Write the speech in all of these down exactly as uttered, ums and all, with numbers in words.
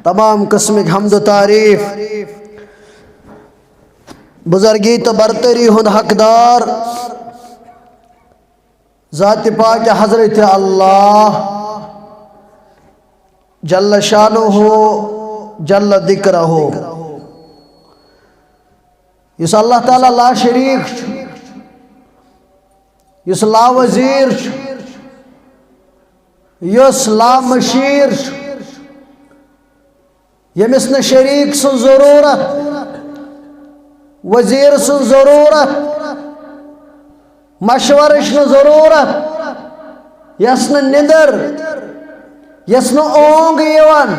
تمام قسمٕکۍ حمد و تعریف، بزرگی تہٕ برتری ہُنٛد حقدار، ذات پاک حضرت اللہ جل شانہ جل ذکرہ، یُس اللہ تعالیٰ لا شریک چھُ، یُس لا وزیر چھُ، یُس لا مشیر چھُ، ییٚمِس نہٕ شریٖک سٕنٛز ضروٗرت، وزیر سٕنٛز ضروٗرت، مشورٕچ نہٕ ضروٗرت، یَس نہٕ نِندٕر، یَس نہٕ اونٛگ یِوان،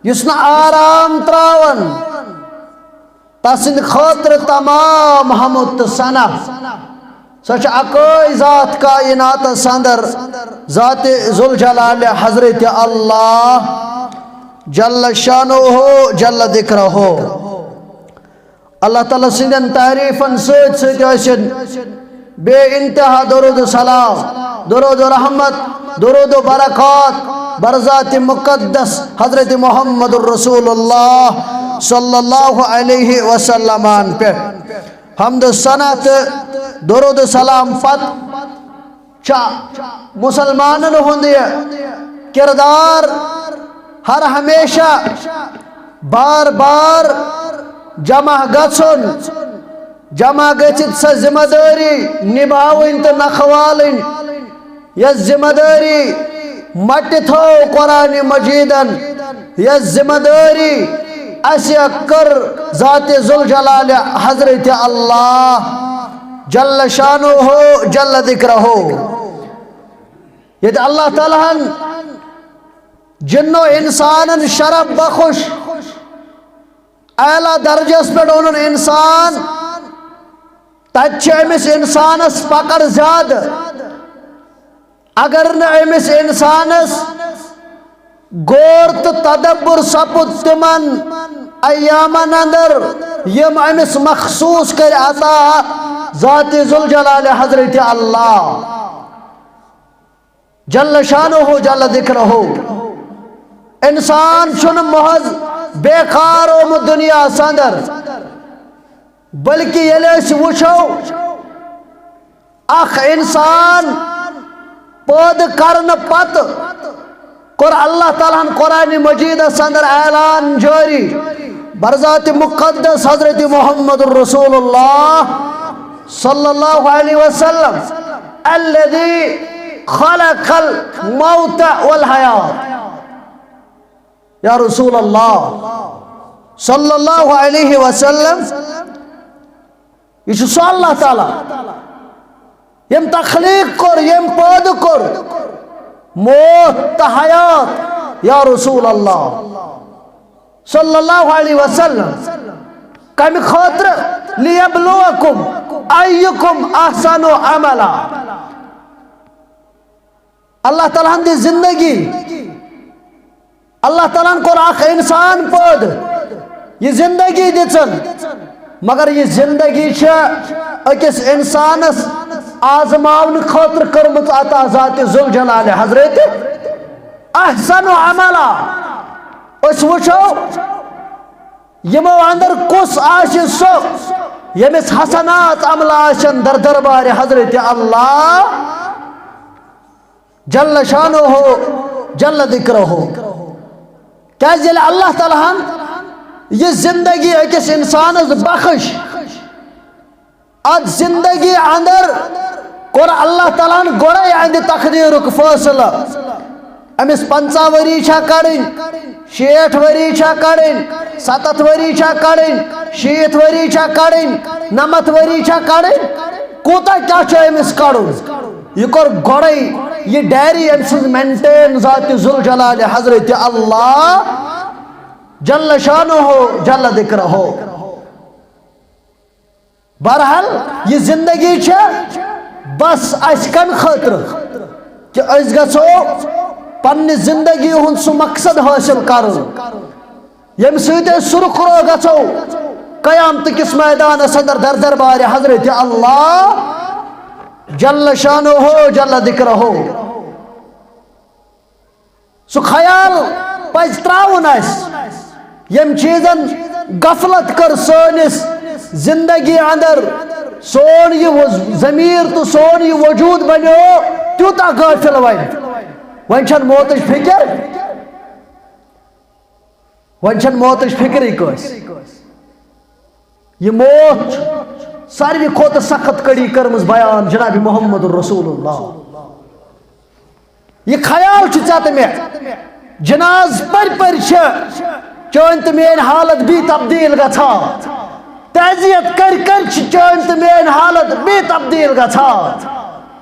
یُس نہٕ آرام ترٛاوان، تسٕنٛدِ خٲطرٕ تمام حمد تہٕ ثنا۔ سۄ چھِ اکٲے ذات کائناتس اندر، ذات ذوالجلال حضرت اللہ جل شانہ جل ذکرہ۔ اللہ تعالیٰ سٕنٛدٮ۪ن تعریفن سۭتۍ سۭتۍ ٲسِن بے انتہا درود و سلام، درود و رحمت، درود و برکات بر ذات مقدس حضرت محمد رسول اللہ صلی اللہ علیہ وسلم پہ۔ حمد و ثنا تہٕ درود و سلام پتہٕ چھا مسلمانن ہُنٛد یہِ کردار ہر ہمیشہ بار بار جمع گژھُن، جمع گٔژھِتھ سۄ ذمہ دٲری نبھاوٕنۍ تہٕ نکھٕ والٕنۍ، یۄس ذمہ دٲری مٹہِ تھٲو قرآن مجیدن، یۄس ذمہ دٲری اسہِ کٔر ذات ذوالجلال حضرت اللہ جل شانہ جل ذکرہ۔ ییٚتہِ اللہ تعالیٰ ہن جن و انسانن شرف بخش، اعلیٰ درجس پٮ۪ٹھ اوٚنُن انسان، تتہِ چھِ أمِس انسانس پکڑ زیادٕ۔ اگر نہٕ أمِس انسانس غور تہٕ تدبر سپُد تِمن ایامن اندر، یِم أمِس مخصوص کٔرۍ عطا ذات ذوالجلال حضرت اللہ جل شانہ جل ذکرہ۔ انسان چھُنہٕ محض بیکار آمُت دنیاہس اندر، بلکہ ییٚلہِ أسۍ وٕچھو، اکھ انسان پٲدٕ کرنہٕ پتہٕ کوٚر اللہ تعالیٰ ہن قرآن مجیدس اندر اعلان جٲری بر ذات مقدس حضرت محمد رسول اللہ صلی اللہ علیہ وسلم، الذي خلق الموت والحیات۔ یا رسول اللہ صلی اللہ علیہ وسلم، یہِ چھُ سُہ اللہ تعالیٰ ییٚمۍ تخلیٖق کوٚر، ییٚمۍ پٲدٕ کوٚر موت تہٕ حیات۔ یا رسول اللہ صلی اللہ علیہ وسلم، کمہِ خٲطرٕ؟ لیبلوکم ایکم احسن عملا۔ اللہ تعالیٰ ہن دِژ زندگی، اللہ تعالیٰ ہن کوٚر اکھ انسان پٲدٕ، یہِ زندگی دِژن، مگر یہِ زندگی چھےٚ أکِس انسانس آزماونہٕ خٲطرٕ کٔرمٕژ عطا ذات ذوالجلال حضرت احسن عملا۔ أسۍ وٕچھو، یِمو اندر کُس آسہِ سُہ ییٚمِس حسنات عملہ آسن در دربار حضرت اللہ جل شانہ جل ذکرہ۔ کیازِ ییٚلہِ اللہ تعالیٰ ہن یہِ زندگی أکِس انسانس بخش، اتھ زندگی اندر کوٚر اللہ تعالیٰ ہن گۄڈے اہندِ تقدیرُک فٲصلہٕ۔ أمِس پنٛژاہ ؤری چھا کڑٕنۍ، شیٹھ ؤری چھا کڑٕنۍ، ستتھ ؤری چھا کڑٕنۍ، شیٖتھ ؤری چھا کڑٕنۍ، نمتھ ؤری چھا کڑٕنۍ، کوٗتاہ کیٛاہ چھُ أمِس کڑُن؟ یہِ کوٚر گۄڈے یہِ ڈائری أمۍ سٕنٛز مینٹین ذات ذوالجلال حضرت اللہ جل شانہ جل ذکرہ۔ بہرحال، یہِ زندگی چھےٚ بس اسہِ کمہِ خٲطرٕ؟ کہِ أسۍ گژھو پننہِ زندگی ہُنٛد سُہ مقصد حٲصِل کرُن، ییٚمہِ سۭتۍ أسۍ سُرخرو گژھو قیامتہٕ کِس میدانس اندر در دربار حضرت اللہ جل شانہ جل ذکرہ۔ سُہ خیال پزِ تراوُن اسہِ۔ یم چیزن غفلت کٔر سٲنِس زندگی اندر، سون یہ وز-، ضمیر تہٕ سون یہ وجود بنیو تیوٗتاہ غٲفل۔ وۄنۍ، وۄنۍ چھنہٕ موتٕچ فکر، وۄنۍ چھنہٕ موتٕچ فکرٕے کٲنٛسہِ۔ یہ موت چھُ ساروی کھۄتہٕ سخت کڑی کٔرمٕژ بیان جناب محمد رسول اللہ۔ یہ خیال چھُ ژےٚ تہٕ مےٚ، جناز پٔرۍ پٔرۍ چھِ چٲنۍ تہٕ میٲنۍ حالت بی تبدیل گژھان، تعزیت کٔرۍ کٔرۍ چھِ چٲنۍ تہٕ میٲنۍ حالت بی تبدیل گژھان۔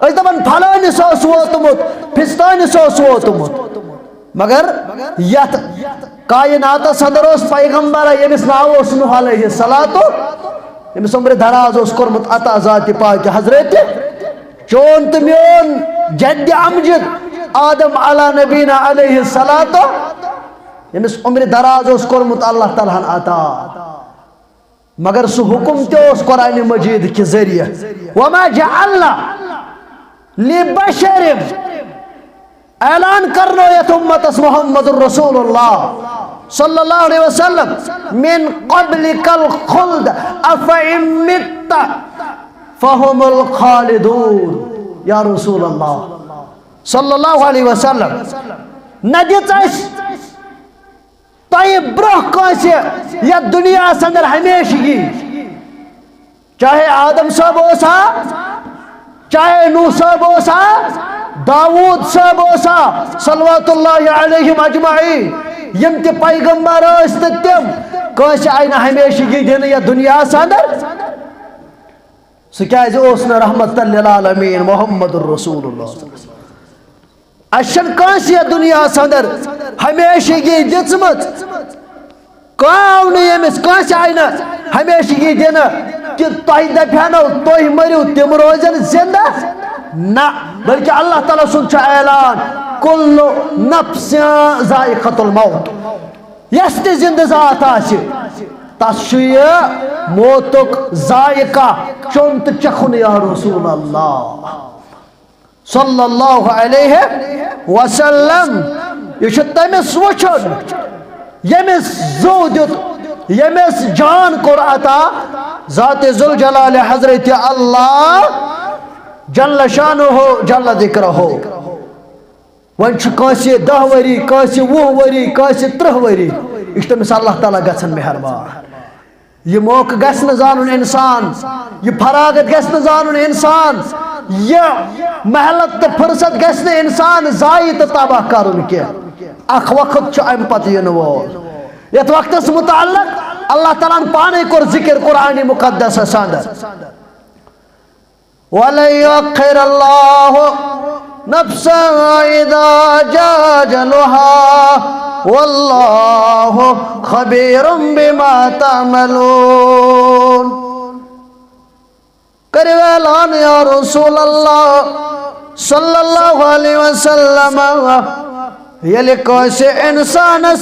أسۍ دپان فلٲنِس اوس ووتمُت، فستٲنِس اوس ووتمُت، مگر یتھ کائناتس اندر اوس پیغمبر ییٚمِس ناو اوس نوح علیہ الصلوۃ، ییٚمِس عمر دراز اوس کوٚرمُت عطا ذات پاک حضرت چون تہٕ میون جد امجد آدم علی نبینا علیہ الصلوۃ، ییٚمِس عمر دراز اوس کوٚرمُت اللہ تعالیٰ ہن عطا۔ مگر سُہ حکم تہِ اوس قرآن مجید کہِ ذٔریعہٕ، وما جعلنا لبشر، اعلان کرنو یتھ امتس محمد رسول اللہ صلی اللہ علیہ وسلم، من قبلک الخلد افان مت فهم الخالدون۔ یا رسول اللہ صلی اللہ علیہ وسلم، نہ دِژ اَسہِ تۄہہِ برونٛہہ کٲنٛسہِ یتھ دُنیاہس اندر ہمیشگی، چاہے آدم صٲب اوسا، چاہے نوح صٲب اوسا، داوود صٲب اوسا، صلوات اللہ علیہم اجمعین، یم تہِ پیغمبر ٲسۍ تہٕ تِم کٲنٛسہِ آیہِ نہٕ ہمیشگی دِنہٕ یتھ دُنیاہس اندر۔ سُہ کیازِ اوس نہٕ رحمت للعالمین محمد رسول اللہ؟ اسہِ چھنہٕ کٲنٛسہِ یتھ دُنیاہس اندر ہمیشگی دِژمٕژ۔ کانٛہہ آو نہٕ ییٚمِس، کٲنٛسہِ آیہِ نہٕ ہمیشگی دِنہٕ کہِ تۄہہِ دپہِ ہنو تُہۍ مٔرِو، تِم روزن زندہ۔ نہ، بلکہ اللہ تعالیٰ سُنٛد چھُ اعلان، کل نفس ذائقۃ الموت۔ یۄس تہِ زندٕ ذات آسہِ، تس چھُ یہِ موتُک ذائقہ چیوٚن تہٕ چکھُن۔ یا رسول اللہ صلی اللہ علیہ وسلم، یہِ چھُ تٔمِس وٕچھُن، ییٚمِس زُو دیُت، ییٚمِس جان کوٚر عطا، ذات ذوالجلال حضرت اللہ جل شانہ جل ذکرہ۔ وۄنۍ چھُ کٲنٛسہِ دَہ ؤری، کٲنٛسہِ وُہ ؤری، کٲنٛسہِ تٕرٛہ ؤری، یہِ چھُ تٔمِس اللہ تعالیٰ گژھان مہربان۔ یہِ موقعہٕ گژھِ نہٕ زانُن انسان، یہِ فراغت گژھِ نہٕ زانُن انسان، یہِ مہلت تہٕ فرصت گژھِ نہٕ انسان ضایع تہٕ تباہ کرُن کینٛہہ۔ اکھ وقت چھُ امہِ پتہٕ یِنہٕ وول۔ یتھ وقتس متعلق اللہ تعالیٰ ہن پانے کوٚر ذکر قرآن مقدسس اندر، ولن يؤخر الله نفسا إذا جاء أجلها والله خبير بما تعملون۔ کٔرِو اعلان یا رسول اللہ صلی اللہ علیہ وسلم، ییٚلہِ کٲنٛسہِ انسانس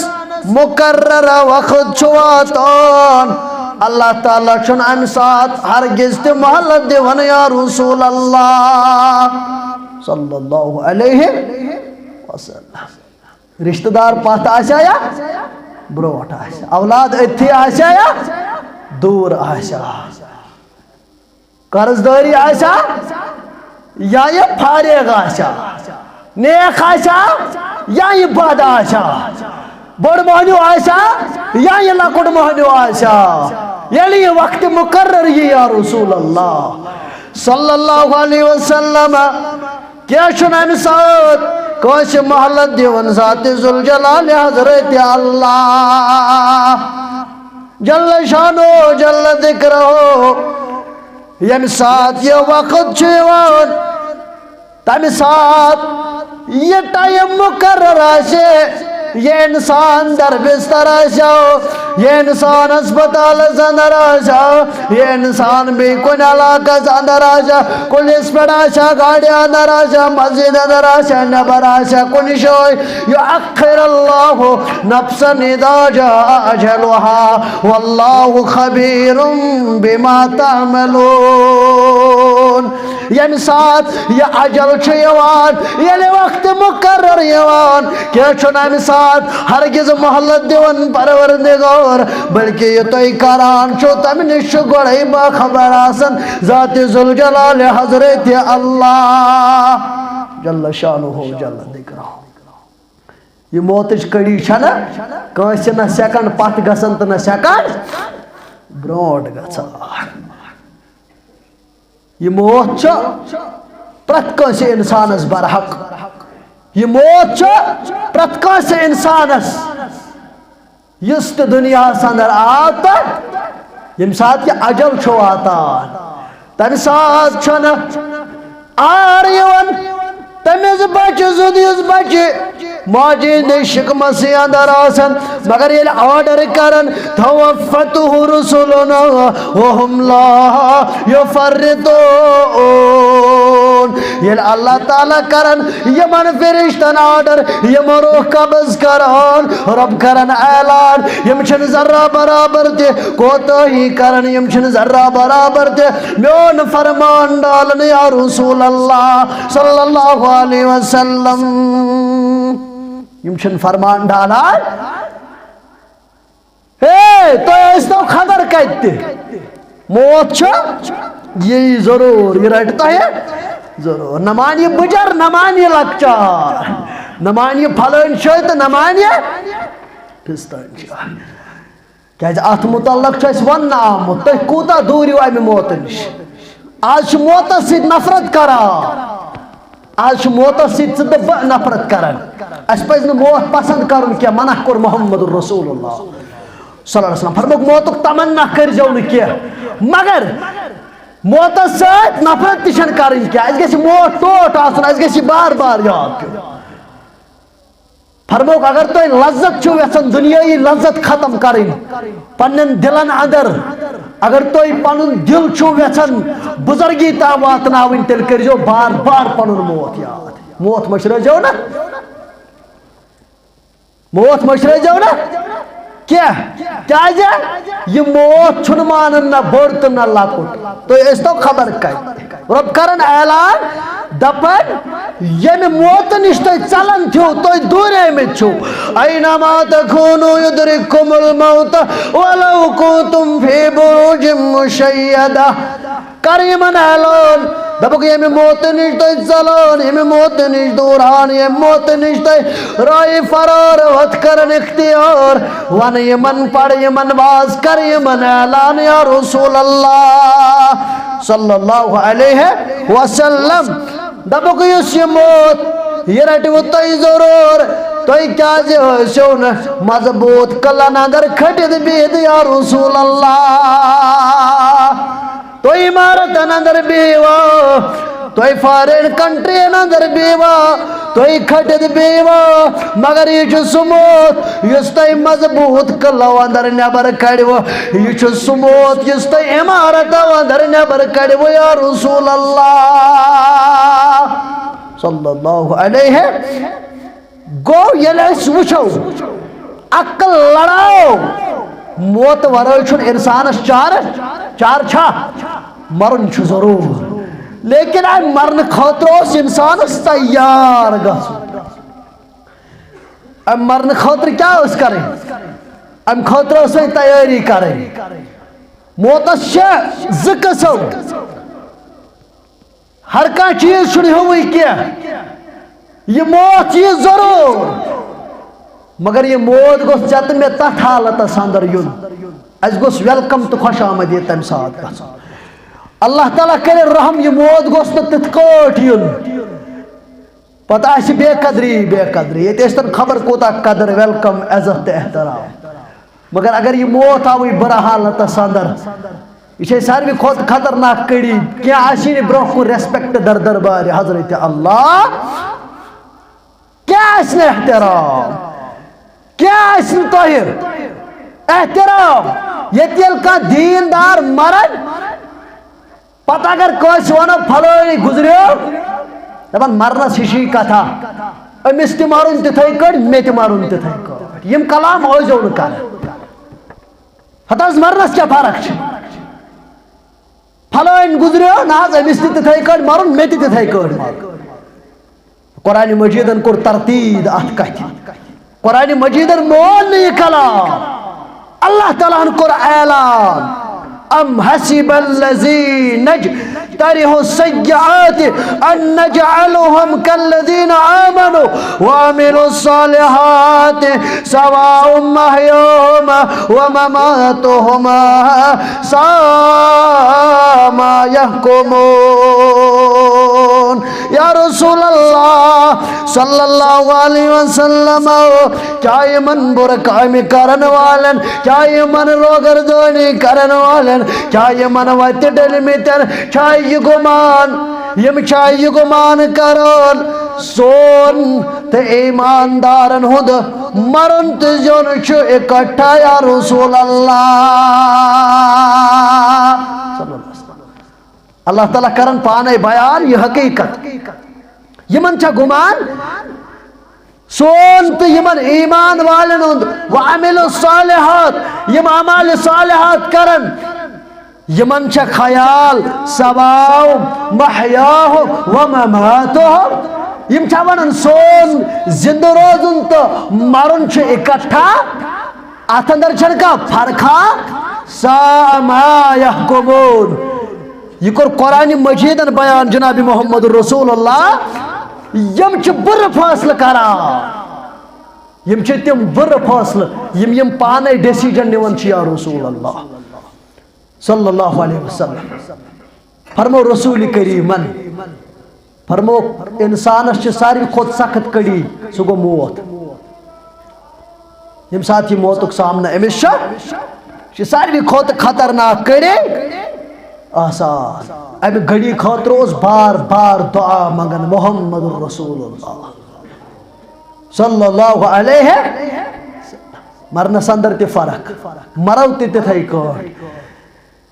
مقررہ وقت چھُ واتان، اللہ تعالیٰ چھُنہٕ امہِ ساتہٕ ہرگز تہِ مہلت دِوان یا رسول اللہ صلی اللہ علیہ وسلم۔ رشتہ دار پتھ آسیا یا برونٹھ آسیا، اولاد أتھی آسیا یا دور آسیا، قرض دٲری آسیا یا یہِ فارغ آسیا، نیک آسیا یا یہِ بد آسیا، بوٚڑ مۄہنیو آسیا یا یہِ لۄکُٹ مۄہنیو آسیا، ییٚلہِ یہِ وقت مقرر یی یا رسول اللہ صلی اللہ علیہ وسلم، کیٛاہ چھُنہٕ اَمہِ ساتہٕ کٲنٛسہِ مہلت دِوان ذات ذوالجلال حضرت اللہ جل شانو جل ذکرہو۔ ییٚمہِ ساتہٕ یہِ وقت چھُ یِوان، تَمہِ ساتہٕ یہِ ٹایم مُقرر آسہِ، یہِ اِنسان در بستر آسیو، یہِ انسان ہسپتالس اندر آسہِ ہا، یہِ انسان بیٚیہِ کُنہِ علاقس اندر آسہِ ہا، کُلِس پٮ۪ٹھ آسہِ ہا، گاڑِ اندر آسہِ ہا، مسجد اندر آسہِ ہا، نٮ۪بر آسہِ ہا، کُنہِ جایہِ، یؤخر الله نفسا إذا جاء أجلها والله خبير بما تعملون۔ ییٚمہِ ساتہٕ یہِ اجل چھُ یِوان، ییٚلہِ وقت مقرر یِوان، کینٛہہ چھُنہٕ اَمہِ ساتہٕ ہرگز مہلت دِوان پروردگار، بلکہ یہِ تُہۍ کران چھِو، تَمہِ نِش چھُ گۄڈَے باخبر آسان ذات ذوالجلال حضرت اللہ جل شانہ جل ذکرہ۔ یہِ موتٕچ کٔڑی چھَنہٕ کٲنٛسہِ نہ سیکنڈ پتھ گژھان تہٕ نہ سیکنڈ برونٛٹھ گژھان۔ یہِ موت چھُ پرٛٮ۪تھ کٲنٛسہِ اِنسانَس برحق۔ یہِ موت چھُ پرٛٮ۪تھ کٲنٛسہِ اِنسانَس، یُس تہِ دُنیاہَس اندر آو تہٕ ییٚمہِ ساتہٕ یہِ اجل چھُ واتان، تَمہِ ساتہٕ چھُنہٕ عار یِوان تٔمِس بچہِ سُنٛد، یُس بچہِ ماجہِ ہِنٛدِ شِکمَسٕے اندر آسان، مگر ییٚلہِ آرڈر کران، "توفته رسلنا وهم لا يفرطون"، ییٚلہِ اللہ تعالیٰ کران یِمن فرشتن آرڈر، یِم روح قبض کران، رب کران اعلان، یِم چھِنہٕ ذرہ برابر تہِ کوتاہی کران، یِم چھِنہٕ ذرہ برابر تہِ میون فرمان ڈالان، یا رسول اللہ صلی اللہ علیہ وسلم۔ یِم چھِنہٕ فرمان ڈالان۔ ہے، تُہۍ ٲسۍتو خبر کَتہِ تہِ، موت چھُ یی ضروٗر، یہِ رَٹہِ تۄہہِ ضروٗر۔ نہ مان یہِ بٕجَر، نہ مان یہِ لۄکچار، نہ مان یہِ پھلٲنۍ جاے تہٕ نہ مان یہِ پھِستٲنۍ جاے۔ کیازِ اَتھ مُتعلق چھُ اَسہِ وَننہٕ آمُت، تُہۍ کوٗتاہ دوٗرِو اَمہِ موتہٕ نِش۔ آز چھِ موتَس سۭتۍ نفرت کران۔ آز چھِ موتَس سۭتۍ ژٕ تہٕ بہٕ نفرت کران۔ اَسہِ پَزِ نہٕ موت پسند کرُن کینٛہہ، منع کوٚر محمد رسول اللہ صلی اللہ علیہ وسلم۔ فرمووُکھ، موتُک تمنا کٔرۍزیو نہٕ کینٛہہ، مگر موتَس سۭتۍ نفرت تہِ چھَنہٕ کرٕنۍ کینٛہہ۔ اَسہِ گژھِ موت ٹوٹھ آسُن، اَسہِ گژھِ یہِ بار بار یاد پیوٚن۔ فرمووُکھ، اگر تُہۍ لذت چھِو یژھان، دُنیٲیی لذت ختم کرٕنۍ پننٮ۪ن دِلن اندر، اگر تُہۍ پنُن دِل چھِو یژھان بُزرگی تام واتناوٕنۍ، تیٚلہِ کٔرۍزیو بار بار پنُن موت یاد۔ موت مٔشرٲیزیو نہٕ، موت مٔشرٲیزیو نہٕ کینٛہہ، کیازِ یہِ موت چھُنہٕ مانان نہ بوٚڑ تہٕ نہ لۄکُٹ۔ تُہۍ ٲسۍتو خبر کتہِ۔ رۄب کرن اعلان، دپن، ییٚمہِ موتہٕ نِش تُہۍ ژلان چھِو، تُہۍ دوٗریمٕتۍ چھِو۔ اینما تکونوا یدرککم الموت ولو کنتم فی بروج مشیدہ۔ کر یِمن اعلان، دپُکھ، ییٚمہِ موتہٕ نِش تُہۍ ژلان، ییٚمہِ موتہٕ نِش دوٗران، ییٚمہِ موتہٕ نِش تُہۍ راہِ فرار وتھ کران اختیار، ون یِمن، پڑ یِمن، واز کر یِمن اعلان، یا رسول اللہ صلی اللہ علیہ وسلم۔ دپُکھ، یُس یہِ موت، یہِ رٹِوٕ تُہۍ ضروٗر۔ تُہۍ کیازِ ٲسِو نہٕ مضبوط قلعن اندر کھٹِتھ بِہِتھ، یا رسول اللہ؟ تُہۍ عمارتن اندر بِہِوا، تُہۍ فارین کنٹرین اندر بِہِوا، تُہۍ کھٹِتھ بِہِوا، مگر یہِ چھُ سُہ موت یُس تُہۍ مضبوط قلعو اندر نٮ۪بر کڑِوٕ۔ یہِ چھُ سُہ موت یُس تُہۍ عمارتو اندر نٮ۪بر کڑِوٕ، یا رسول اللہ صلی اللہ علیہ۔ گوٚو، ییٚلہِ أسۍ وٕچھو، عقل لڑاو، موت ورٲے چھُنہٕ انسانس چارٕ، چارٕ چھا؟ مرُن چھُ ضروٗر، لیکن امہِ مرنہٕ خٲطرٕ اوس انسانس تیار گژھُن۔ امہِ مرنہٕ خٲطرٕ کیٛاہ ٲس کرٕنۍ؟ امہِ خٲطرٕ ٲس وۄنۍ تیٲری کرٕنۍ۔ موتس چھِ زٕ قٕسم۔ ہر کانٛہہ چیٖز چھُنہٕ ہیوٗوٕے کینٛہہ۔ یہِ موت یی ضروٗر، مگر یہِ موت گوٚژھ ژےٚ تہٕ مےٚ تتھ حالتس اندر یُن۔ اسہِ گوٚژھ ویلکم تہٕ خۄش آمدید تمہِ ساتہٕ گژھُن۔ اللہ تعالیٰ کرِ رحم، یہِ موت گوٚژھ نہٕ تِتھ کٲٹھۍ یُن۔ پتہٕ آسہِ بے قدری، بے قدری۔ ییٚتہِ ٲسۍ تن خبر کوٗتاہ قدر، ویلکم، عزت تہٕ احترام۔ مگر اگر یہِ موت آوٕے بُرٕ حالتس اندر، یہِ چھے ساروی کھۄتہٕ خطرناک کٔڑی۔ کینٛہہ آسی نہٕ برونٛہہ کُن ریسپیکٹ در دربارِ حضرت اللہ، کینٛہہ آسہِ نہٕ احترام، کینٛہہ آسہِ نہٕ تۄہہِ۔ احترام۔ ییٚتہِ ییٚلہِ کانٛہہ دیٖندار مرن، پتہٕ اگر کٲنٛسہِ ونو فلٲنی گُزریو، دپان مرنس ہِشی کتھا، أمِس تہِ مرُن تِتھے کٲٹھۍ، مےٚ تہِ مرُن تِتھے کٲٹھۍ۔ یِم کلام ٲسۍزیو نہٕ کران۔ ہتہٕ حظ مرنس کیٛاہ فرق چھِ؟ فلٲنۍ گُزریو نہ حظ، أمِس تہِ تِتھے کٲٹھۍ مرُن، مےٚ تہِ تِتھے کٲٹھۍ مرُن۔ قرآن مجیدن کوٚر ترتیٖد اتھ کتھِ۔ قرآن مجیدن مون نہٕ یہِ کلام۔ اللہ تعالیٰ ہن کوٚر اعلان، ام حسب الذین اجترحوا السیئات ان نجعلهم كالذین آمنوا وعملوا الصالحات سواء محیاهم ومماتهم ساء ما يحكمون۔ یا رسول اللہ صلی اللہ علیہ وسلم، کیا یِمن بُرٕ کامہِ کرن والٮ۪ن، کیا یِمن روگردٲنی کرن والٮ۪ن، کیا یِمن وتہِ ڈٔلمٕتٮ۪ن چھا یہِ گُمان، یِم چھا یہِ گُمان کران سون تہٕ ایماندارن ہُنٛد مرُن تہٕ زیُن چھُ اکٹھا، یا رسول اللہ؟ اللہ تعالیٰ کرن پانے بیان یہِ حقیقت۔ یِمن چھا گُمان سون تہٕ یِمن ایمان والٮ۪ن ہُنٛد، وعملوا الصالحات، یِم اعمال صالحات کرن، یِمن چھا خیال سواء محیاهم ومماتهم؟ یِم چھا ونان سون زندٕ روزُن تہٕ مرُن چھُ اکٹھا؟ اتھ اندر چھنہٕ کانٛہہ فرقا؟ ساء ما يحكمون۔ یہِ کوٚر قرآن مجیدن بیان جناب محمد رسول اللہ۔ یِم چھِ بُرٕ فٲصلہٕ کران، یِم چھِ تِم بُرٕ فٲصلہٕ، یِم یِم پانے ڈیسیجن نِوان چھِ، یا رسول اللہ صلی اللہ علیہ وسلم۔ فرمو رسول کریمن، فرمو، انسانس چھِ ساروی کھۄتہٕ سخت کڑی، سُہ گوٚو موت۔ ییٚمہِ ساتہٕ یہِ موتُک سامنہٕ أمِس چھُ، چھِ ساروی کھۄتہٕ خطرناک کڑی آسان۔ امہِ گڑی خٲطرٕ اوس بار بار دعا منگان محمد رسول اللہ صلی اللہ علیہ۔ مرنس اندر تہِ فرق، مرو تہِ تِتھے کٲٹھۍ۔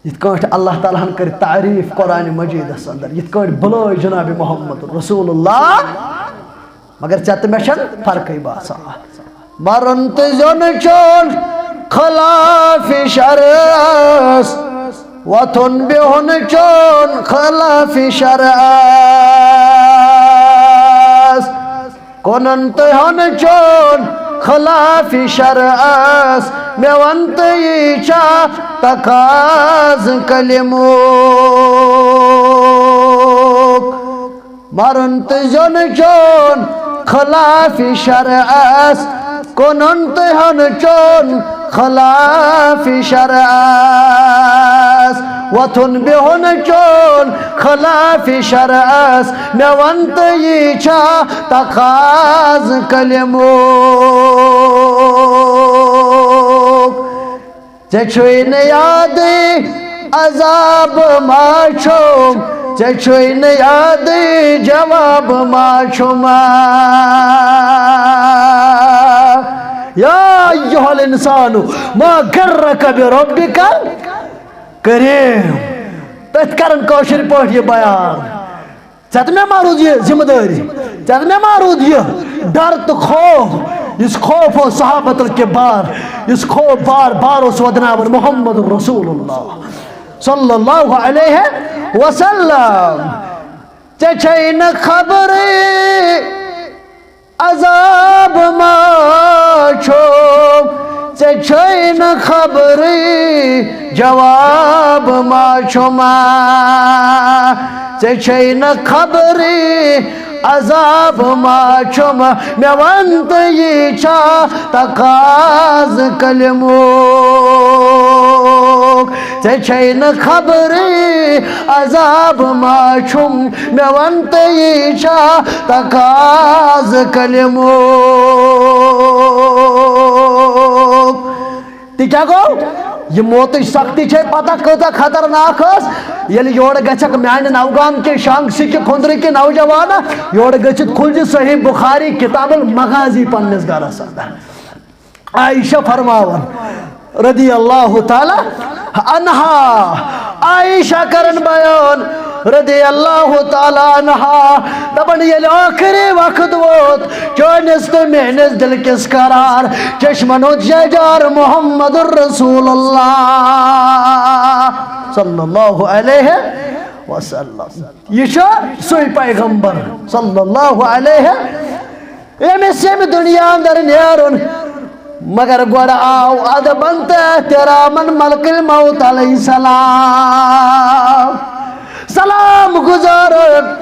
یِتھ کٲٹھۍ اللہ تعالیٰ ہن کٔر تعریف قرآن مجیدس اندر، یِتھ کٲٹھۍ بُلٲے جناب محمد رسول اللہ، مگر ژےٚ تہٕ مےٚ چھنہٕ فرقٕے باسان۔ مرُن تہٕ زیُن چون خلاف شرعس، وۄتھُن بِہُن چون خلاف شرعس۔ کٕنُن تہٕ ہیوٚن چون خلاف شرعس، مےٚ وَن تہٕ یی چھا تقاضہٕ کلمُک؟ مرُن تہٕ زیوٚن چون خلاف شرعس، کٕنُن تہٕ ہیوٚن چون خلاف شرعس، وۄتھُن بِہُن چون خلاف شرعس، مےٚ وَن تہٕ یی چھا تقاضہٕ کلمُک؟ ژےٚ چھُے نہٕ یادٕے عذاب ما چھُم، ژےٚ چھُے نہٕ یادٕے جواب ما چھُم۔ یا ایھا الانسان ما غرک بربک الکریم۔ تٔتھۍ کرن کٲشِر پٲٹھۍ یہِ بیان۔ ژےٚ تہٕ مےٚ ما روٗز یہِ ذمہٕ دٲری؟ ژےٚ تہٕ مےٚ ما روٗد یہِ ڈر تہٕ خوف، یُس خوف اوس صحابت الکبار، یُس خوف بار بار اوس ودناوان محمد رسول اللہ صلی اللہ علیہ وسلم؟ ژےٚ چھے نہٕ خبرٕے عذاب ما چھُم، ژےٚ چھے نہٕ خبرٕے جواب ما چھُم۔ ژےٚ چھے نہٕ خبرٕے عذاب ما چھُم، مےٚ وَن تہٕ یی چھا تقاضہٕ کلمُک؟ ژےٚ چھے نہٕ خبرٕے عذاب ما چھُم، مےٚ وَن تہٕ یی چھا تقاضہٕ کلمُک؟ تہِ کیٛاہ گوٚو؟ یہِ موتٕچ سختی چھے پتہ کۭژاہ خطرناک ٲس۔ ییٚلہِ یورٕ گژھکھ میانہِ نوگام کہِ شانگ سِکہِ کھُندرٕ کہِ نوجوانہ، یورٕ گٔژھِتھ کھُلزِ صحیح بخاری کتاب المغازی پننِس گرس اندر۔ عائشہ فرماوان، رضی اللہ تعالیٰ عنہا، عائشہ کرن بیان رضی اللہ تعالیٰ عنہا، دپان ییٚلہِ ٲخری وقت ووت، چٲنِس تہٕ میٲنِس دِل کِس قرار چشمن ہُنٛد شہجار محمد رسول اللہ صلی اللہ علیہ وسلم۔ یہِ چھُ سُے پیغمبر صلی اللہ علیہ، ییٚمِس ییٚمہِ دُنیا اندر نیرُن، مگر گۄڈٕ آو ادبن تہٕ احترامن ملک الموت علیہ السلام سلام گزارن۔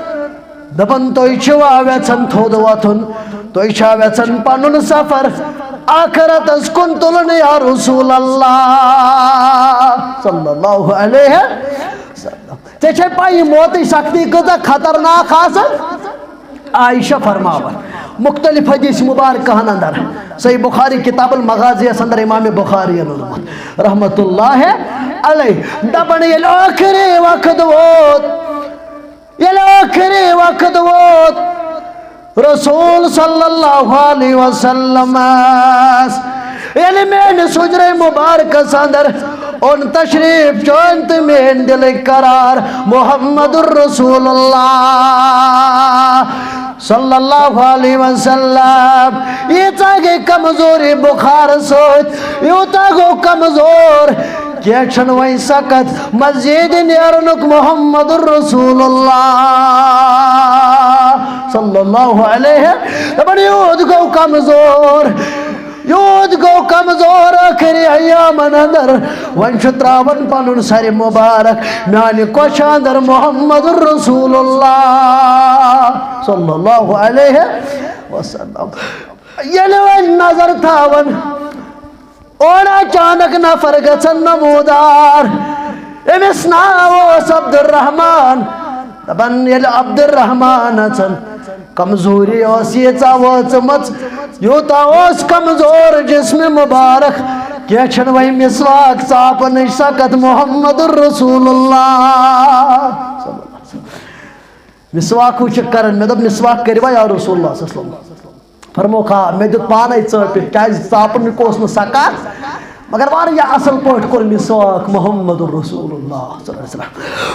دپان، تُہۍ چھِوا یژھان تھوٚد وۄتھُن؟ تُہۍ چھا یژھان پنُن سفر آخرتس کُن تُلُن یا رسول اللہ صلی اللہ علیہ وسلم؟ ژےٚ چھے پَے یہِ موتٕچ سختی کۭژاہ خطرناک آسان؟ عائشہ فرماوان مختلف حدیث مبارکہن اندر، صحیح بخاری کتاب المغازی یس اندر امام بخاری یَن اوٚنمُت رحمت اللہ علیہ، دپان ییٚلہِ ٲخری وقت ووت، ییٚلہِ ٲخری وقت ووت، رسول صلی اللہ علیہ وسلم ییٚلہِ میٲنِس حجرے مبارکس اندر اوٚن تشریف چون تہٕ میٲنۍ دِلٕکۍ قرار محمد رسول اللہ صلی اللہ علیہ وسلم، ییٖژاہ گٔے کمزوری بخار سۭتۍ، یوٗتاہ گوٚو کمزور، کینٛہہ چھُنہٕ وۄنۍ سکت مزید نیرنُک محمد رسول اللہ صلی اللہ علیہ۔ دپان یوٗت گوٚو کمزور، یوٗت گوٚو کمزور ٲخری ایامن اندر، وۄنۍ چھُ تراوان پنُن سرِ مبارک میانہِ کۄچھِ اندر محمد رسول اللہ صلی اللہ علیہ وسلم۔ ییٚلہِ وۄنۍ نظر تھاوان، اوٚن اچانک نفر گژھن نمودار، أمِس ناو اوس عبدالرحمان۔ دپان ییٚلہِ عبدالرحمانس کمزوری ٲس ییٖژاہ وٲژمٕژ، یوٗتاہ اوس کمزور جسم مبارک، کینٛہہ چھُنہٕ وۄنۍ مسواک ژاپنٕچ سکت محمد رسول اللہ۔ مسواک وٕچھِکھ کران، مےٚ دوٚپ، مسواک کٔرِوا یا رسول اللہ صلی اللہ علیہ وسلم؟ فرموکھ، آ، مےٚ دیُت پانے ژٲپِتھ، کیازِ ژاپُن اوس نہٕ سکت، مگر واریاہ اصل پٲٹھۍ کوٚر مسواک محمد رسول اللہ صلی اللہ علیہ وسلم۔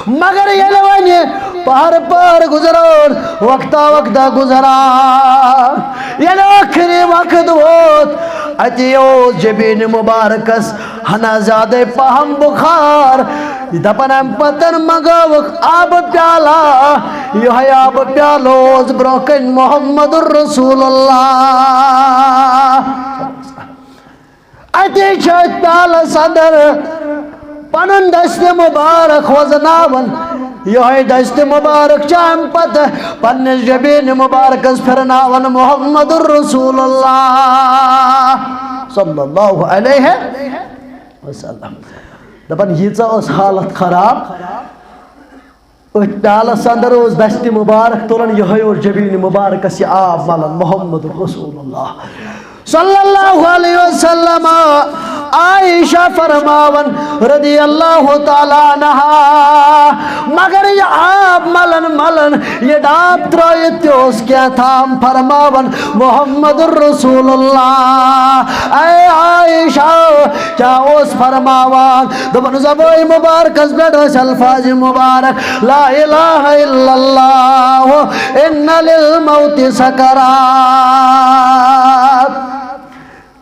مگر ییٚلہِ وۄنۍ پہر پہر گُزران، وقتا وقتا گُزران، ییٚلہِ ٲخری وقت ووت، اتی اوس جبین مبارکس ہنا زیادے پہم بخار۔ دپان امہِ پتن منگٲوکھ آبہٕ پیالہ، یہے آبہٕ پیالہٕ اوس برونٛہہ کنہِ محمد رسول اللہ۔ اتی چھِ أتھۍ پیالس اندر پنُن دستِ مبارک وزناوان، یہے دستِ مبارک چھِ امہِ پتہٕ پننِس جبین مبارکس پھرناوان محمد رسول اللہ صلی اللہ علیہ وسلم۔ دپان ییٖژاہ ٲس حالت خراب، أتھۍ پیالس اندر اوس دستِ مبارک تُلان، یہے اوس جبین مبارکس یہِ آب ملان محمد رسول اللہ صلی اللہ علیہ وسلم۔ عائشہ فرماوان رضی اللہ تعالیٰ عنہا، مگر یہِ آب ملان ملان، یہِ ڈاب ترٲیِتھ تہِ اوس کینٛہہ تام فرماوان محمد رسول اللہ۔ اے عائشہ، کیا اوس فرماوان؟ دپان زبٲنۍ مبارکس پٮ۪ٹھ ٲسۍ الفاظ مبارک، لا الہ الا اللہ، ان للموت سکرات۔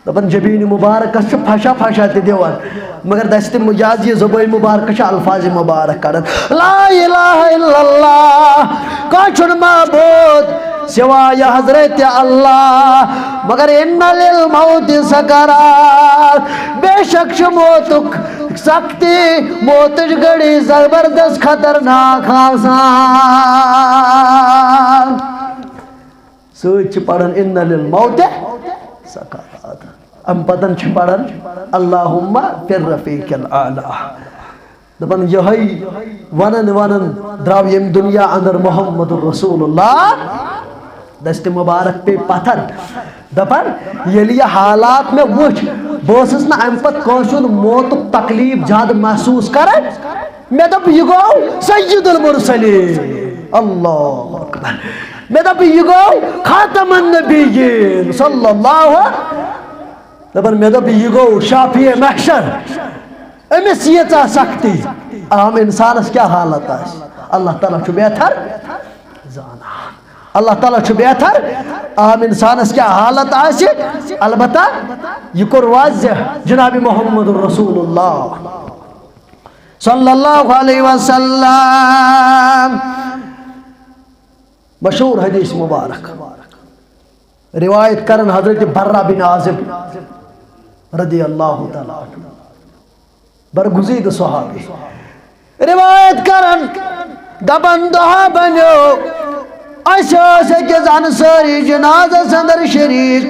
دپان جبین مبارکس چھُ پھشا پھشا تہِ دِوان، مگر دستِ مجاز یہِ زبٲنۍ مبارکس چھِ الفاظ مبارک کڑان، لا الہ الا اللہ، کانٛہہ چھُنہٕ معبود سوائے حضرت اللہ، مگر ان للموت سکرات، بے شک چھُ موتُک سختی، موتٕچ گھڑی زبردست خطرناک آسان۔ سۭتۍ چھِ پران ان للموت سکرات۔ امہِ پتن چھِ پران اللہم فی الرفیق الاعلی۔ دپان یہے ونان ونان درٛاو ییٚمہِ دُنیا اندر محمد رسول اللہ۔ دستِ مبارک پیٚیہِ پتھر۔ دپان ییٚلہِ یہِ حالات مےٚ وٕچھ، بہٕ ٲسٕس نہٕ امہِ پتہٕ کٲنٛسہِ ہُنٛد موتُک تکلیف زیادٕ محسوس کران۔ مےٚ دوٚپ یہِ گوٚو سید المرسلین۔ اللہ اکبر۔ مےٚ دوٚپ یہِ گوٚو خاتم النبیین صلی اللہ دپان، مےٚ دوٚپ، یہِ گوٚو شافیع محشر، أمِس ییٖژاہ سختی، عام انسانس کیٛاہ حالت آسہِ؟ اللہ تعالیٰ چھُ بہتر زانان۔ اللہ تعالیٰ چھُ بہتر، عام انسانس کیٛاہ حالت آسہِ۔ البتہ یہِ کوٚر واضح جناب محمد رسول اللہ صلی اللہ علیہ وسلم۔ مشہور حدیث مبارک روایت کرن حضرت برہ بن عازب رضی اللہ تعالیٰ عنہ، برگزیدٕ صحابی، روایت کرن، دپان، دۄہ بنیو، أسۍ ٲسۍ أکِس انصٲری جنازس اندر شریک،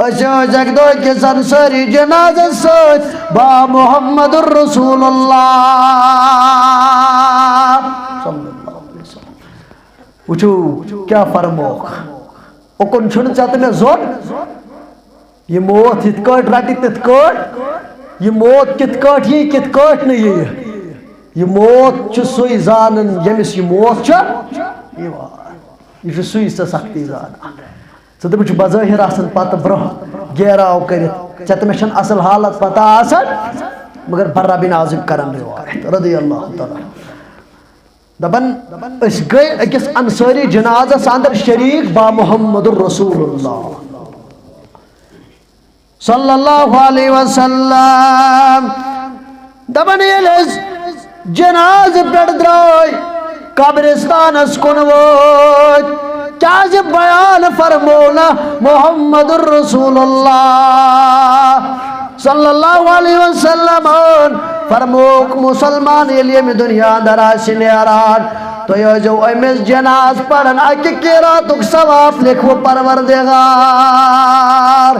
أسۍ ٲسۍ اکہِ دۄہ أکِس انصٲری جنازس سۭتۍ، با محمد رسول اللہ صلی اللہ علیہ وسلم۔ وٕچھِو، کیٛاہ فرموکھ۔ اُکُن چھُنہٕ ژےٚ تہٕ مےٚ زوٚن۔ یہِ موت یِتھ کٲٹھۍ رَٹہِ تِتھ کٲٹھۍ، یہِ موت کِتھ کٲٹھۍ یی، کِتھ کٲٹھۍ نہٕ یی۔ یہِ موت چھُ سُے زانان، ییٚمِس یہِ موت چھُ یِوان۔ یہِ چھُ سُے سۄ سختی زانان۔ ژٕ تہٕ بہٕ چھُ بظٲہِر آسان پَتہٕ برٛونٛہہ گیراو کٔرِتھ۔ ژےٚ تہٕ مےٚ چھَنہٕ اَصٕل حالت پَتہ آسان، مگر برہ بن عازب کران روایت رضی اللہ تعالیٰ۔ دپان، أسۍ گٔے أکِس انصٲری جنازس اندر شریک با محمد رسول اللہ صلی اللہ علیہ وسلم۔ دپان، ییٚلہِ أسۍ جنازٕ پٮ۪ٹھ درٛاے، قبرستانس کُن وٲتۍ، کیازِ بیان فرموو نہ محمد رسول اللہ صلی اللہ علیہ وسلم۔ فرمووُکھ، مسلمان ییٚلہِ ییٚمہِ دُنیا اندر آسہِ نیران، تُہۍ ٲسۍزیو أمِس جناز پران، اکہِ قیراتُک ثواب لیکھوٕ پروردگار۔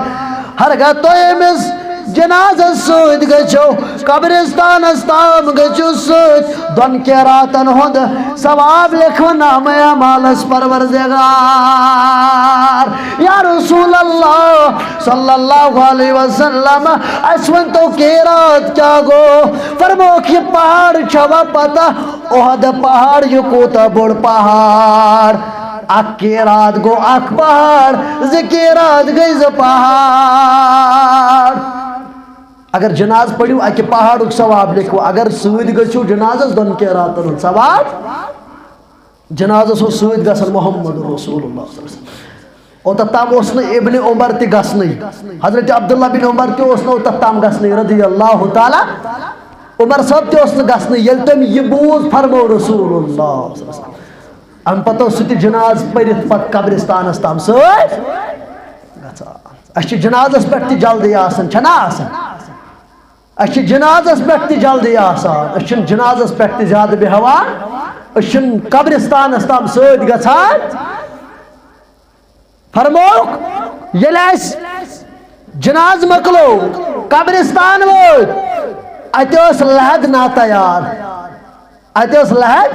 ہرگاہ تُہۍ أمِس جنازس سۭتۍ گٔژھِو، قبرستانس تام گٔژھِو سۭتۍ، دۄن قیراتن ہُنٛد ثواب لیکھوٕ نامہ اعمالس پروردگار۔ یا رسول اللہ صلی اللہ علیہ وسلم، اسہِ ؤنۍ تو قیرات کیٛاہ گوٚو؟ فرمووُکھ، یہِ پہاڑ چھوا پتہ؟ احد پہاڑ، یہِ کوٗتاہ بوٚڑ پہاڑ؟ اکھ قیرات گوٚو اکھ پہاڑ، زٕ قیرات گٔے زٕ پہاڑ۔ اگر جناز پٔرِو، اکہِ پہاڑُک ثواب لیکھوٕ، اگر سۭتۍ گٔژھِو جنازس، دۄن قیراتن ہُنٛد ثواب۔ جنازس اوس سۭتۍ گژھان محمد رسول اللہ صلی اللہ علیہ وسلم۔ اوٚتتھ تام اوس نہٕ ابن عمر تہِ گژھنٕے، حضرت عبداللہ بن عمر تہِ اوس نہٕ اوٚتتھ تام گژھنٕے رضی اللہ تعالیٰ۔ عمر صٲب تہِ اوس نہٕ گژھنٕے، ییٚلہِ تٔمۍ یہِ بوٗز، فرموو رسول اللہ صلی اللہ علیہ وسلم۔ امہِ پتہٕ اوس سُہ تہِ جناز پٔرِتھ پتہٕ قبرستانس تام سۭتۍ گژھان۔ اسہِ چھِ جنازس پٮ۪ٹھ تہِ جلدی آسان، چھنا آسان؟ اسہِ چھِ جنازس پٮ۪ٹھ تہِ جلدی آسان، أسۍ چھِنہٕ جنازس پٮ۪ٹھ تہِ زیادٕ بیہوان، أسۍ چھِنہٕ قبرستانس تام سۭتۍ گژھان۔ فرمووُکھ، ییٚلہِ اسہِ جناز مۄکلو، قبرستان وٲتۍ، اتہِ ٲس لحد ناتیار، اتہِ ٲس لحد،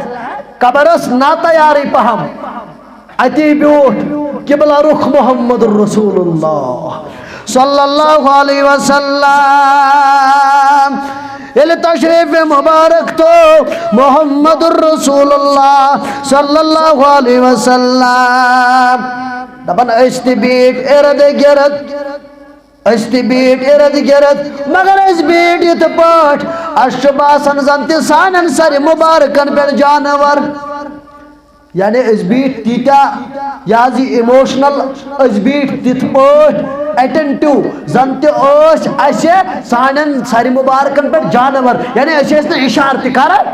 قبر ٲس ناتیارٕے پہم۔ اتی بیوٗٹھ قبلہ رخ محمد رسول اللہ صلی اللہ علیہ وسلم۔ ییٚلہِ تشریف مبارک تو محمد رسول اللہ صلی اللہ علیہ وسلم۔ دپان، أسۍ تہِ بیٖٹھۍ ارد گرد، أسۍ تہِ بیٖٹھۍ ارد گرد، مگر أسۍ بیٖٹھۍ یِتھ پٲٹھۍ، اسہِ چھُ باسان زن تہِ سانٮ۪ن سرِ مبارکن پٮ۪ٹھ جانور۔ یعنی أسۍ بیٖٹھۍ تیٖتیٛاہ، یہِ حظ یہِ emotional، أسۍ بیٖٹھۍ تِتھ پٲٹھۍ attentive، زن تہِ ٲسۍ اسہِ سانٮ۪ن سرِ مبارکن پٮ۪ٹھ جانور۔ یعنی أسۍ ٲسۍ نہٕ اشارٕ تہِ کران۔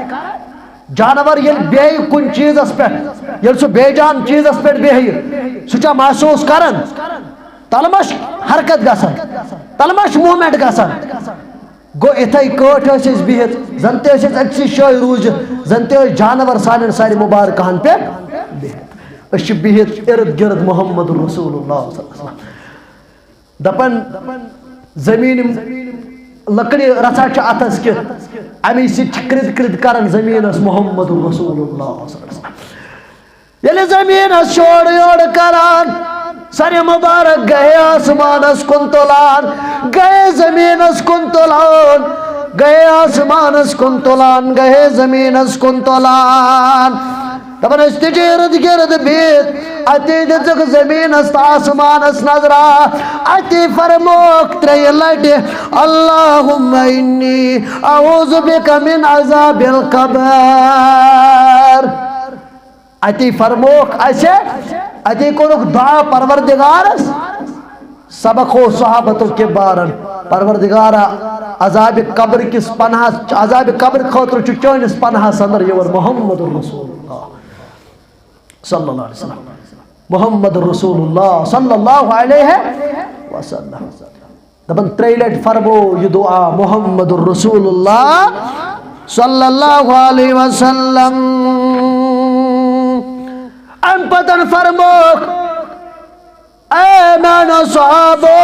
جانور ییٚلہِ بیٚہہِ کُنہِ چیٖزس پٮ۪ٹھ، ییٚلہِ سُہ بے جان چیٖزس پٮ۪ٹھ بیٚہہِ، سُہ چھا محسوٗس کران؟ تلہٕ ما چھِ حرکت گژھان؟ تلہٕ ما چھِ movement گژھان؟ گوٚو، یِتھَے کٲٹھۍ ٲسۍ أسۍ بِہِتھ، زَن تہِ ٲسۍ أسۍ أکسٕے جایہِ روٗزِتھ، زَن تہِ ٲسۍ جانوَر سانٮ۪ن سارِ مُبارکَہَن پٮ۪ٹھ بِہِتھ۔ أسۍ چھِ بِہِتھ اِرد گِرد محمد رسول اللہ صلی اللہ علیہ وسلم۔ دَپان، زٔمیٖن یِم لٔکرِ رَژھا چھِ اَتھَس کیُتھ، اَمی سۭتۍ چھِ کِرٛد کِرٛد کَران زٔمیٖنَس محمد رسول اللہ صلی اللہ علیہ وسلم۔ ییٚلہِ زٔمیٖنَس شورٕ یورٕ کران، سرِ مُبارک گٔیے آسمانَس کُن تُلان، گٔیے زٔمیٖنَس کُن تُلان، گٔیے آسمانَس کُن تُلان، گٔیے زٔمیٖنَس کُن تُلان۔ دپان ٲسۍ تہِ چھِ ارد گرد بِہِتھ، اتی دِژٕکھ زٔمیٖنس تہٕ آسمانس نظرا، اتی فرمووُکھ ترٛیٚیہِ لٹہِ، اللہم انی اعوذ بک من عذاب القبر۔ اتی فرمووُکھ اسہِ، اتی کوٚرُکھ دعا پروردگارس، سبق ہو صحابت الکبارن، پروردگارا، عذاب قبر کِس پناہس، عذاب قبر خٲطرٕ چھُ چٲنِس پناہس اندر یور محمد رسول اللہ صلی اللہ علیہ وسلم۔ محمد رسول اللہ صلی اللہ علیہ وسلم۔ دپان ترٛیٚیہِ لٹہِ فرمو یہِ دعا محمد رسول اللہ صلی اللہ علیہ وسلم۔ امہِ پتن فرمووُکھ، اے میانیو صحابو،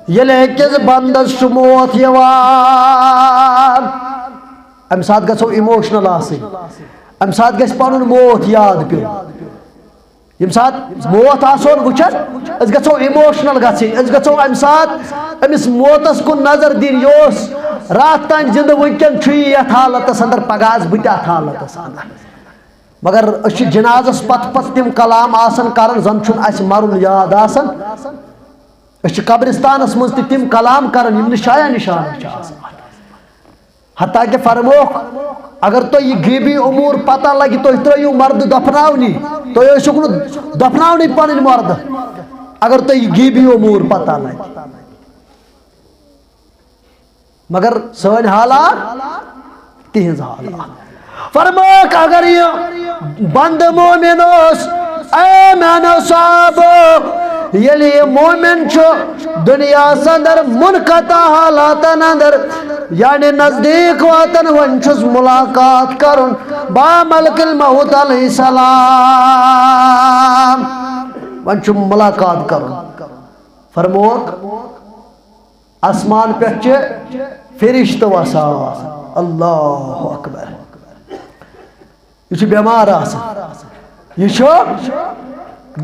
ییٚلہِ أکِس بندس چھُ موت یِوان، امہِ ساتہٕ گژھو emotional آسٕنۍ، امہِ ساتہٕ گژھِ پنُن موت یاد پیوٚن۔ ییٚمہِ ساتہٕ موت آسون وٕچھان، أسۍ گژھو emotional گژھٕنۍ، أسۍ گژھو امہِ ساتہٕ أمِس موتس کُن نظر دِنۍ، یہِ اوس راتھ تام زندٕ، وٕنکٮ۪ن چھُ یہِ یتھ حالتس اندر، پگاہ آسہٕ بہٕ تہِ اتھ حالتس اندر۔ مگر أسۍ چھِ جنازس پتہٕ پتہٕ تِم کلام آسان کران، زن چھُنہٕ اسہِ مرُن یاد آسان۔ أسۍ چھِ قبرستانس منٛز تہِ تِم کلام کران، یِم نہٕ شایع نشان چھِ آسان۔ حتیٰ کہ فرمووُکھ، اگر تۄہہِ یہِ غیبی امور پتہ لگہِ، تُہۍ ترٲیِو مردٕ دفناونی، تُہۍ ٲسِو نہٕ دفناونٕے پنٕنۍ مردٕ، اگر تۄہہِ یہِ غیبی امور پتہ لگہِ۔ مگر سٲنۍ حالات، تِہنٛز حالات۔ فرمٲوکھ، اگر یہِ بندٕ مومن اوس، اے میانیو صحابو، ییٚلہِ یہِ مومن چھُ دُنیاہس اندر منقطع حالاتن اندر، یعنی نزدیٖک واتان، وۄنۍ چھُس ملاقات کرُن با ملک الموت علیہ السلام، وۄنۍ چھُ ملاقات کرُن۔ فرمووکھ، آسمان پٮ۪ٹھ چھِ فرشتہٕ وسان۔ اللہ اکبر۔ یہِ چھُ بٮ۪مار آسان، یہِ چھُ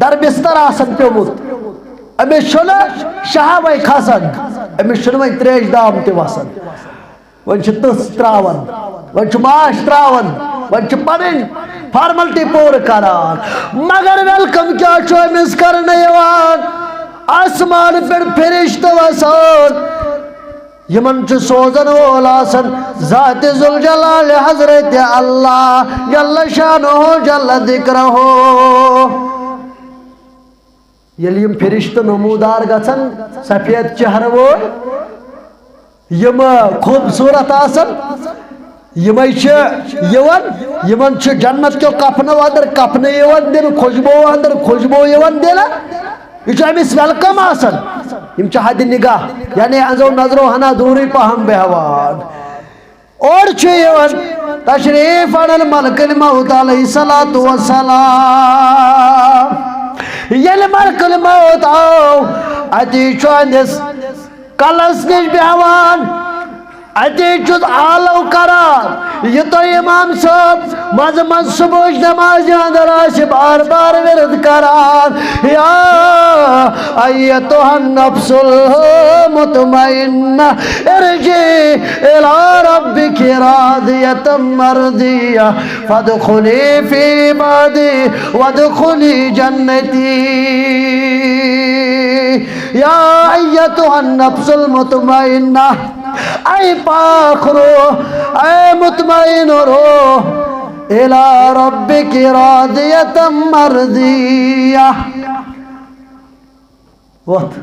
در بستر آسان پیوٚمُت، أمِس چھُنہٕ شہوے کھسان، أمِس چھُنہٕ وۄنۍ تریش دام تہِ وسان۔ وۄنۍ چھِ تٕژھ تراوان، وۄنۍ چھُ ماچھ تراوان، وۄنۍ چھُ پنٕنۍ فارملٹی پوٗرٕ کران، مگر ویلکم کیٛاہ چھُ أمِس کرنہٕ یِوان؟ آسمان پٮ۪ٹھ فرشتہٕ وسان، یِمن چھُ سوزن وول آسان ذات ذوالجلال حضرت اللہ جل شانہ جل ذکرہ۔ ییٚلہِ یِم فرشتہٕ نمودار گژھن، سفید چہرٕ وٲلۍ، یِم خوٗبصوٗرت آسن، یِمے چھِ یِوان، یِمن چھُ جنت کیو کفنو اندر کفنہٕ یِوان دِنہٕ، خوشبو اندر خوشبو یِوان دِنہٕ۔ یہِ چھُ أمِس ویلکم آسان۔ یِم چھِ حد نگاہ، یعنی انزو نظرو ہنا دوٗرٕے پہم بیہوان۔ اورٕ چھُ یِوان تشریف انان ملک الموت علیہ الصلوۃ والسلام۔ ییٚلہِ ملک الموت آو، اتی چھُ أہنٛدِس کلس نِش بیہوان، اتی چھُس آلو کران۔ یہِ تۄہہِ امام صٲب منٛزٕ منٛزٕ صبحٕچ نمازِ اندر آسہِ بار بار ورد کران، یا ایتها النفس المطمئنہ، ارجعی الی ربک راضیة مرضیہ، فادخلی فی عبادی وادخلی جنتی۔ یا ایتها النفس المطمئنہ، اے پاک روح، اے مطمئن روح، الی ربک راضیة مرضیہ۔ وۄتھ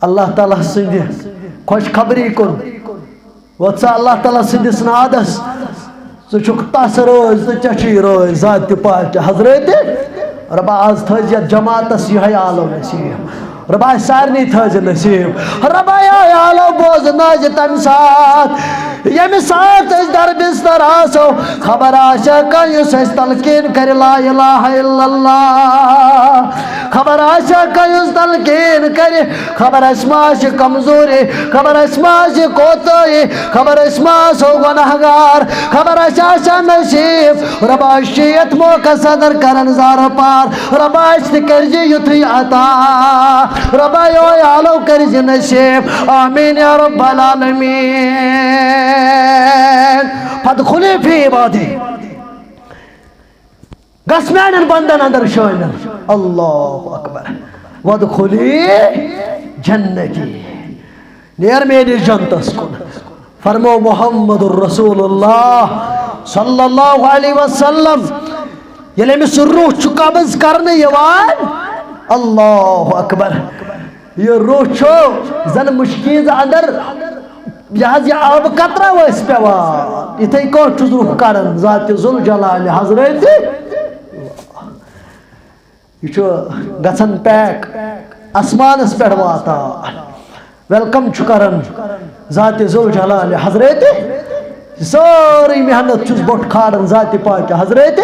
اللہ تعالیٰ سٕنٛدِ خۄش خبری کُن۔ وۄتھ سا اللہ تعالیٰ سٕنٛدِس نادس۔ ژٕ چھُکھ تس رٲضۍ تہٕ ژےٚ چھُے رٲضۍ ذاتِ پاکہِ حضرت۔ رۄبا، آز تھٲوزِ یتھ جماعتس یِہوٚے آلو نصیب۔ رۄبا، اسہِ سارنٕے تھٲوزِ نصیب۔ رۄبا، یِہوٚے آلو بوزنٲوزِ تمہِ ساتہٕ، ییٚمہِ ساتہٕ أسۍ در بستر آسو۔ خبر آسیا کانٛہہ یُس اسہِ تلقین کرِ لا الہ الا اللہ؟ خبر آسیا کانٛہہ یُس تلقین کرِ؟ خبر اسہِ ما آسہِ کمزوری، خبر اسہِ ما آسہِ کوتاہی، خبر اسہِ ما آسو گناہگار، خبر اسہِ آسیا نصیب۔ رۄبا، أسۍ چھِ یتھ موقعس اندر کران زارٕ پار، رۄبا، اسہِ تہِ کٔرزِ یُتھُے عطا۔ رۄبا، یِہوٚے آلو کٔرزِ نصیب۔ آمین یا رب العالمین۔ فادخلی فی عبادی۔ گژھ میانٮ۪ن بندن اندر شٲمِل۔ اللہ اکبر۔ وادخلی جنتی، نیر میٲنِس جنتس کُن۔ فرمو محمد رسول اللہ صلی اللہ علیہ وسلم، ییٚلہِ أمِس روح چھُ قبض کرنہٕ یِوان، اللہ اکبر، یہِ روح چھُ زن مُشکیٖز اندر، یہِ حظ یہِ آبہٕ قطرہ ٲسۍ پٮ۪وان، یِتھَے کٲٹھۍ چھُس روح کڑان ذات ذوالجلال حضرت۔ یہِ چھُ گژھان پیک، آسمانس پٮ۪ٹھ واتان، ویلکم چھُ کران ذات ذوالجلال حضرت۔ سٲرٕے محنت چھُس بوٚٹھ کھاران ذاتِ پاک حضرت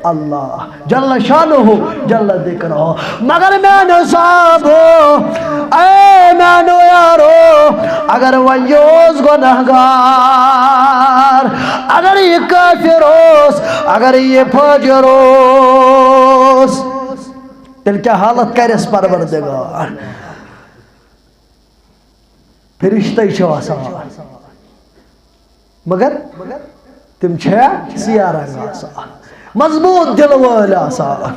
اللہ جل شانہ جل ذکرہ۔ مگر میانیو صاحبو، اے میانیو یارو، اگر وۄنۍ یہِ اوس گۄناہ گار، اگر یہِ کٲفِر اوس، اگر یہِ فٲجِر اوس، تیٚلہِ کیٛاہ حالت کرٮ۪س پروردگار؟ فرشتے چھِ آسان، مگر تِم چھِ سیاہ رنگ آسان، مضبوط دل وٲلۍ آسان۔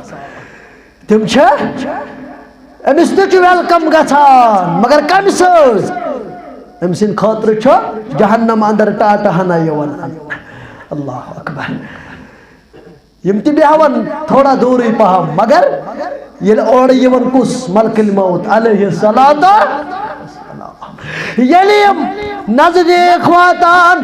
تِم چھِ، أمِس تہِ چھُ ویلکم گژھان، مگر کمہِ سۭتۍ؟ أمۍ سٕنٛدِ خٲطرٕ چھُ جہنم اندر ٹاٹہٕ ہنا یِوان۔ اللہ اکبر۔ یِم تہِ بیٚہوان تھوڑا دوٗرٕے پہم، مگر ییٚلہِ اورٕ یِوان کُس؟ ملک الموت علیہ الصلوۃ۔ ییٚلہِ یِم نزدیٖک واتان،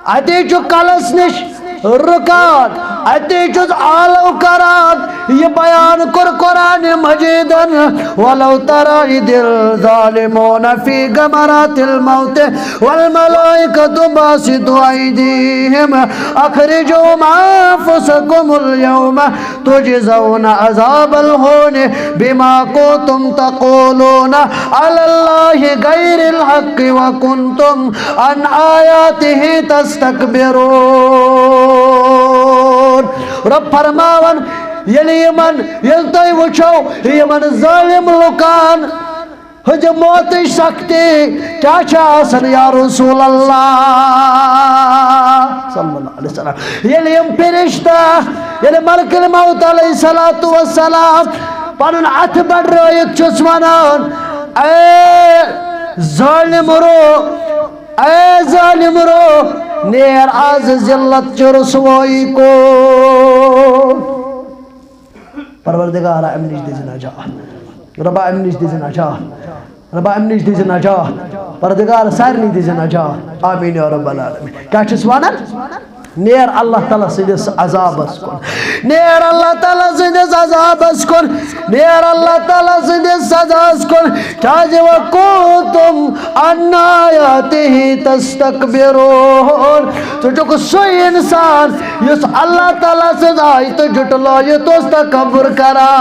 اَتے چھُ کلس نِش رُکان، اَتے چھُس آلو کران۔ یہِ بیان کوٚر قرآن مجیدن، ولو تری اذ الظالمون فی غمرات الموت والملائکۃ باسطو ایدیہم اخرجوا انفسکم الیوم تجزون عذاب الہون بما کنتم تقولون علی اللہ غیر الحق وکنتم عن آیاتہ تستکبرون۔ رب فرماوان، ییٚلہِ یِمن، ییٚلہِ تُہۍ وٕچھو یِمن ظٲلِم لُکن، ہٕنٛزِ موتٕچ سختی کیٛاہ چھِ آسان یا رسول اللہ صلی اللہ علیہ وسلم؟ ییٚلہِ یِم فرشتہ، ییٚلہِ ملک الموت علیہ الصلوۃ والسلام پنُن اتھٕ بڑرٲیِتھ چھُس ونان، اے ظٲلِم روح، اے ظٲلِم روح، نیر از ذلت چہِ رسوٲیی کُن۔ پروردگارا، امہِ نِش دِزِ نجات۔ ربا، امہِ نِش دِزِ نجات۔ ربا، امہِ نِش دِزِ نجات۔ پروردگار، سارنٕے دِزِ نجات۔ آمین یا رب العالمین۔ کیٛاہ چھُس ونان؟ نیر اللہ تعالیٰ سٕنٛدِس عذابس کُن۔ نیر اللہ تعالیٰ سٕنٛدِس عذابس کُن۔ نیر اللہ تعالیٰ سٕنٛدِس سزاہس کُن۔ کیٛازِ وَکُنتُم عَنْ آیَاتِهِ تَسْتَكْبِرُونَ۔ ژٕ چھُکھ سُے اِنسان یُس اللہ تعالیٰ سٕنٛز آیتہٕ جُٹلٲیِتھ اوس تکبر کران۔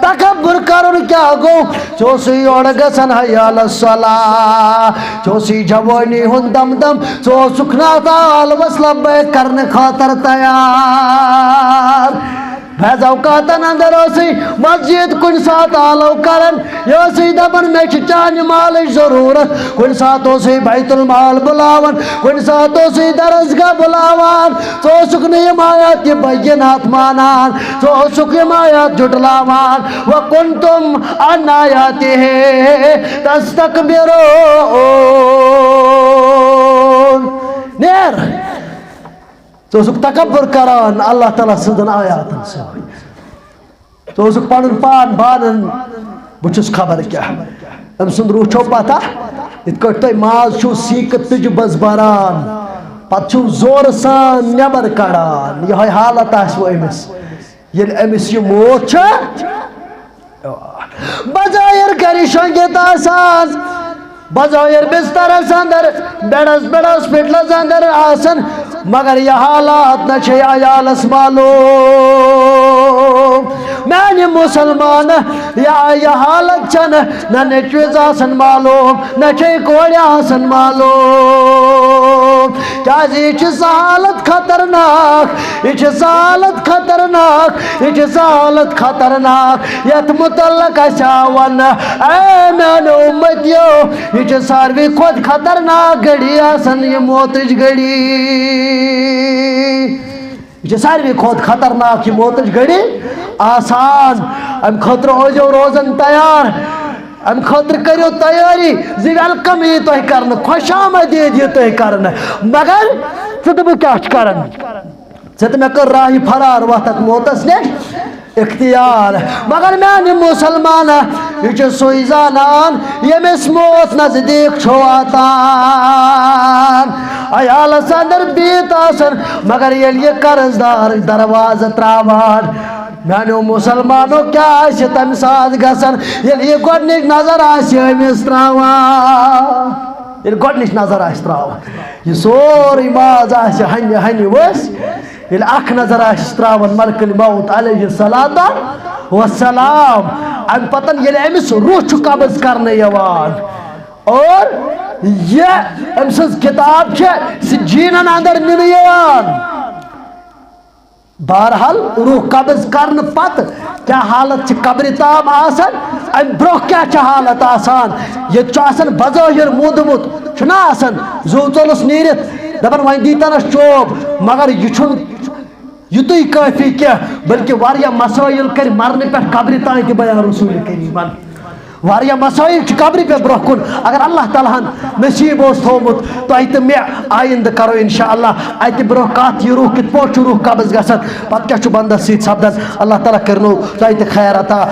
تکبر کرُن کیٛاہ گوٚو؟ ژٕ اوسُے یورٕ گژھان حی علی الصلاۃ، ژٕ اوسُے جوٲنی ہُنٛد دم دم، ژٕ اوسُکھ نہٕ اَتھ عالمس لبیک کرنہٕ خٲطرٕ تیار۔ بعض اوقاتن اندر اوسُے مسجد کُنہِ ساتہٕ آلو کران، یہِ اوسُے دپان، "مےٚ چھِ چانہِ مالٕچ ضروٗرت"، کُنہِ ساتہٕ اوسُے بیت المال بُلاوان، کُنہِ ساتہٕ اوسُے درسگاہ بُلاوان، ژٕ اوسُکھ نہٕ یِم آیات تہِ بینات مانان، ژٕ اوسُکھ یِم آیات جُٹلاوان۔ وَكُنْتُمْ عَنْ آيَاتِهِ تَسْتَكْبِرُونَ۔ نیر۔ ژٕ اوسُکھ تکبر کران اللہ تعالیٰ سٕنٛزن آیاتن سۭتۍ۔ ژٕ اوسُکھ پنُن پان بانان، بہٕ چھُس خبر کیٛاہ۔ أمۍ سُنٛد روح چھو پتہ، یِتھ کٲٹھۍ تُہۍ ماز چھِو سیٖکہٕ تُجہِ بس بران، پتہٕ چھِو زورٕ سان نٮ۪بر کڑان، یِہوٚے حالت آسِوٕ أمِس۔ ییٚلہِ أمِس یہِ موت چھُ، بظاہر گرِ شۄنٛگِتھ آسان، بظاہر بسترس اندر، بیڈس پٮ۪ٹھ، ہاسپٹلس اندر آسان، مگر یہِ حالات نہ چھے عیالس معلوم۔ میانہِ مسلمان، یا یہِ حالت چھنہٕ نہ نیٚچوِس آسان معلوم، نہ چھے کورِ آسان معلوم۔ کیازِ یہِ چھِ سۄ حالت خطرناک، یہِ چھِ سۄ حالت خطرناک، یہِ چھِ سۄ حالت خطرناک، یتھ متعلق اسہِ آو وننہٕ، اے میانیو امتیو، یہِ چھِ ساروی کھۄتہٕ خطرناک گھڑی آسان، یہِ موتٕچ گھڑی۔ یہِ چھِ ساروی کھۄتہٕ خطرناک، یہِ موتٕچ گھڑی آسان۔ اَمہِ خٲطرٕ ٲسۍزیو روزان تیار، اَمہِ خٲطرٕ کٔرِو تیٲری زِ welcome یی تۄہہِ کرنہٕ، خۄش آمدید یی تۄہہِ کرنہٕ۔ مگر ژٕ تہٕ بہٕ کیٛاہ چھِ کران؟ ژےٚ تہٕ مےٚ کٔر راہِ فرار وتھ اتھ موتس نِش اختیار۔ مگر میانہِ مسلمانہ، یہِ چھُ سُے زانان ییٚمِس موت نزدیٖک چھُ واتان۔ عیالس اندر بیٖت آسان، مگر ییٚلہِ یہِ قرض دار دروازٕ تراوان، میانیو مسلمانو، کیٛاہ آسہِ تمہِ ساتہٕ گژھان ییٚلہِ یہِ گۄڈنِچ نظر آسہِ أمِس تراوان؟ ییٚلہِ گۄڈنِچ نظر آسہِ تراوان، یہِ سورُے ماز آسہِ ہنہِ ہنہِ ؤسۍ، ییٚلہِ اکھ نظر آسہِ تراوان ملک الموت علیہ الصلوۃ والسلام، امہِ پتن ییٚلہِ أمِس روح چھُ قبض کرنہٕ یِوان اور یہِ أمۍ سٕنٛز کتاب چھِ سجینن اندر نِنہٕ یِوان۔ بہرحال، روح قبض کرنہٕ پتہٕ کیٛاہ حالت چھِ قبرِ تام آسان، امہِ برونٛہہ کیٛاہ چھِ حالت آسان؟ ییٚتہِ چھُ آسان بظٲہر موٗدمُت، چھُنہ آسان؟ زُو ژوٚلُس نیٖرِتھ دپان، "وۄنۍ دیٖتنس چوب"، مگر یہِ چھُنہٕ یُتُے کٲفی کینٛہہ، بلکہِ واریاہ مسٲیل کرِ مرنہٕ پٮ۪ٹھ قبرِ تام تہِ بیان رسول کریمن۔ واریاہ مسٲیل چھِ قبرِ پٮ۪ٹھ برونٛہہ کُن۔ اگر اللہ تعالیٰ ہن نصیب اوس تھومُت تۄہہِ تہٕ مےٚ، آیندٕ کرو انشاءاللہ اتہِ برونٛہہ کتھ، یہِ روح کِتھ پٲٹھۍ چھُ روح قبض گژھان، پتہٕ کیٛاہ چھُ بندس سۭتۍ سپدان۔ اللہ تعالیٰ کرنو تۄہہِ تہِ خیر عطا۔